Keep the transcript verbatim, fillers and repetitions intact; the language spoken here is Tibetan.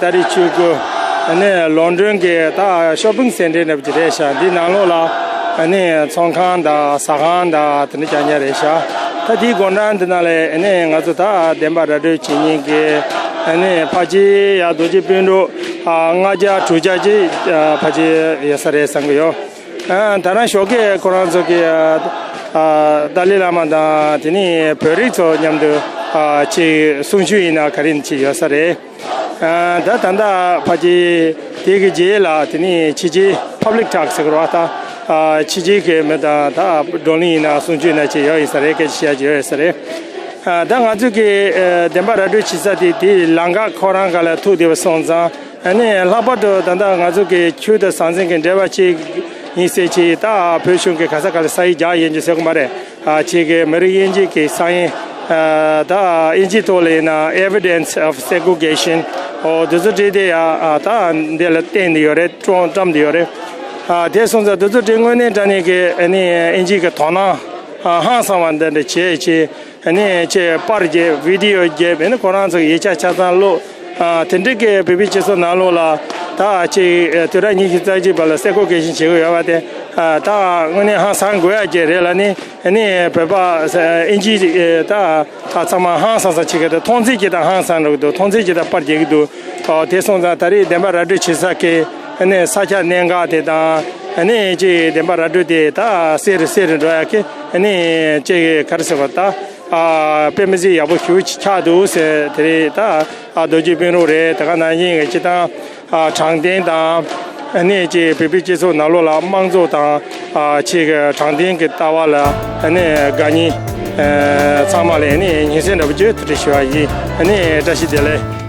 ཏ་རིག་ཆོས་སྐུ་ཨ་ནི་ལོན་ཌོན་གྱི་ད་ཤོ་པིང་སེན་ཊར་འདྲ་པོ་ཅིག་རེད་ཤག་འདི་ནང་ལོགས་ལ་ཨ་ནི་ཚོང་ཁང་དང་ཟ་ཁང་དང་དེ་འདྲ་རྐྱང་རྐྱང་རེད་ཤག་ད་དེའི་སྒོ་འགྲམ་འདི་ནང་ལ་ཨ་ནི་ང་ཚོ་ད་བདེན་པ་ར་སྤྲོད་བྱེད་མཁན་གྱི་ཨ་ནི་ཕལ་ཆེར་ཡ་རྡོ་རྗེ་སྤུན་གྲོགས་ཨ་ལྔ་བརྒྱ་དྲུག་བརྒྱ་ཅིག་ཨ་ཕལ་ཆེར་ཡོད་ས་རེད་བསམ་གྱི་ཡོད། ཨ་ད་རང་ཞོགས་ཀས་ཁོ་རང་ཚོ་གི་ཨ་ཨ་ཏཱ་ལའི་བླ་མ་དང་དེ་ནས་བོད་རིགས་ཚོ་མཉམ་དུ་ཨ་ཅིག་གསུང་ཆོས་ཡིན་ན་ག་རེ་ཅིག་ཡོད་ས་རེད། ཨ་ད་ད་ལྟ་ཕལ་ཆེར་དེ་གི་རྗེས་ལ་དེ་ནས་ཕྱི་རྒྱལ་ཕབ་ལིག་ཊོག་ཟེར་གི་རེད་པ། ད་ཨ་ཕྱི་རྒྱལ་གྱི་མི་དང་ད་བགྲོ་གླེང་ཡིན་ན་གསུང་ཆོས་ཡིན་ན་ཅིག་ཡོད་ཡོད་ས་རེད། སྐད་ཆ་བཤད་ཡ་ཅིག་ཡོད་ཡོད་ས་རེད། ཨ་ད་ང་ཚོ་གི་ཨ་བདེན་པ་ར་སྤྲོད་བྱེད་ས་དེ་དེའི་ལམ་ཁ་ཁོ་རང་སྒང་ལ་ཐུག་བསྡད་པ་སོང་ཙང་། ཨ་ནི་ལྷག་པར་དུ་ད་ལྟ་ང་ཚོ་གི་ཆོས་དང་ཟང་ཟིང་གི་འབྲེལ་བ་ཅིག་ཡིན་ཟེར་ཅིག་ད་བོད་གཞུང་གི་ག་ས་ག་ལ་ས་ཡིག་རྒྱག་ཡིན་གྱི་ཟེར་གི་མ་རེད། ཨ་ཅིག་གི་མི་རིགས་དབྱེ་འབྱེད་ཀྱི་ས་ཡིན། ཨ་ད་དབྱིན་ཇིའི་ཐོག་ལ་ཡིན་ན་evidence of segregation ཨོ་དེ་ཚོ་བྲིས་ཏེ་ཡ་ཨ་ད་འདི་ལ་བསྟན་བསྡད་ཡོད་རེད། བཀྲམ་བཀྲམ་བསྡད་ཡོད་རེད། ཨ་དེ་སོང་ཙང་དེ་ཚོ་བྲིས་དངོས་གནས་དྲང་གནས་ཀྱི་ཨ་ནི་དབྱིན་ཇི་གི་དོ་སྣང་ཨ་ཧང་སང་བ་འདི་འདྲ་བྱས་ཅིག་ཨ་ནི་ཅིག་པར་རྒྱབ་བི་ཌི་ཡོ་རྒྱབ་ཨ་ནི་ཁོ་རང་ཚོ་གི་ཡིག་ཆ་ཆ་ཚང་ཀློག་ཨ་དེ་འདྲ་གི་བོད་པའི་སྤྱི་ཚོགས་ནང་ལོགས་ལ་ད་ཅིག་ཨ་དུས་རབས་ཉི་ཤུ་རྩ་གཅིག་པ་ལ་སེ་གོ་གེ་ཤན་བྱེད་ཀྱི་ཡོད་པ་དེ་ཨ་ད་དངོས་གནས་ཧང་སང་དགོས་ཡ་ཅིག་རེད་ལ་ནི། ཨ་ནི་བོད་པ་ཨིན་ཇི་ཨེ་ད་ད་ཚང་མ་ཧང་སང་སང་བྱེད་ཀྱི་འདུག་མཐོང་ཚད་ཀྱིས་ད་ཧང་སང་འགྲོ་གི་འདུག་མཐོང་ཚད་ཀྱིས་ད་པར་རྒྱག་གི་འདུག་ཨོ་དེ་སོང་ཙང་ད་རེས་བདེན་པ་ར་སྤྲོད་བྱེད་ས་གི་ཨ་ནི་ས་ཆ་གནད་འགག་དེ་དང་ཨ་ནི་ཅིག་བདེན་པ་ར་སྤྲོད་དེ་ད་གསལ་རུ་གསལ་རུ་འགྲོ་ཡ་གི་ཨ་ནི་ཅིག་ག་རེ་ཟེར་བ་ད་ཨ་དཔེ་མི་སྲིད་ཡག་པོ་ཞེ་པོ་ཅིག་ཆགས་འདུག་ཟེར། དེ་རེད་ད་ཨ་རྡོ་རྗེ་སྤུན་གྲོགས་རེད། དེ་ག་ནང་བཞིན་གི་སྤྱི་བཏང་ཨ་དྲང་བདེན་དང་ཨ་ནི་ཅིག་བོད་པའི་སྤྱི་ཚོགས་ནང་ལོགས་ལ་དམངས་གཙོ་དང་ཨ་ཅིག་གི་དྲང་བདེན་གྱི་ལྟ་བ་ལ་ཨ་ནི་དགའ་ཉེ་ཨ་ཚང་མ་ལ་ཨ་ནི་སྙན་སེང་འདྲ་པོ་ཅིག་ཐུགས་ཁྲལ་ཞུ་བ་ཡིན། ཨ་ནི་བཀྲ་ཤིས་བདེ་ལེགས།